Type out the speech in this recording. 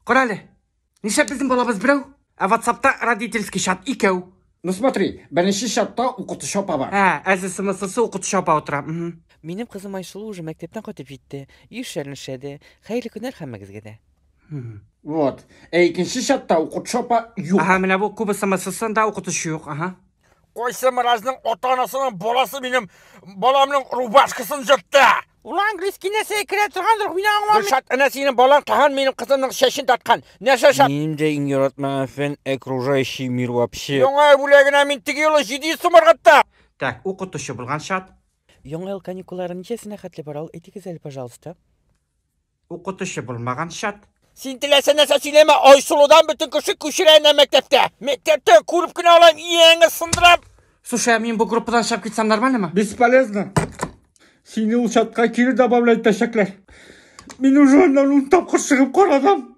Кара әле. Нишләп безнең балабыз берәү, ә WhatsAppта родительский чат икәү? Ну смотри, беренче чатта укытучы апа бар. Ә, әзесымысысы укытучы апа утыра. Минем кызым Айсылу уже мәктәптән кайтып җитте. Өй эшләрен эшләде. Хәерле көннәр һәммәгезгә дә. Вот. Ә икенче чатта укытучы апа юк. Ага, менә бу Куба СМС-сында укытучы юк. Ага. Кайсы мразның ата-анасының баласы минем баламның рубашкасын җыртты? Ул английский нәрсәгә керә торгандыр, мин аңламыйм. Гөлшат, әнә синең балаң тагын минем кызымның чәчен тарткан. Нәрсә шат? Минем дә иң яратмаган фән окружающий мир вообще. Яңа ел бүләгенә мин теге юлы 700 сум ыргыттым. Так, укытучы булган чат. Яңа ел каникуллары ничәсенә хәтле бара ул, әйтегез әле, пожалуйста. Укытучы булмаган чат. Син теләсә нәрсә сөйләмә, Айсылудан бөтен кеше күчерә әнә мәктәптә. Мәктәптә күреп кенә алам, ияңне сындырам. Слушай, а мин бу группадан чыгып китсәм нормально мы? Бесполезно. Сине ул чатка кире добавлять итәчәкләр. Мин уже аннан ун тапкыр чыгып карадым.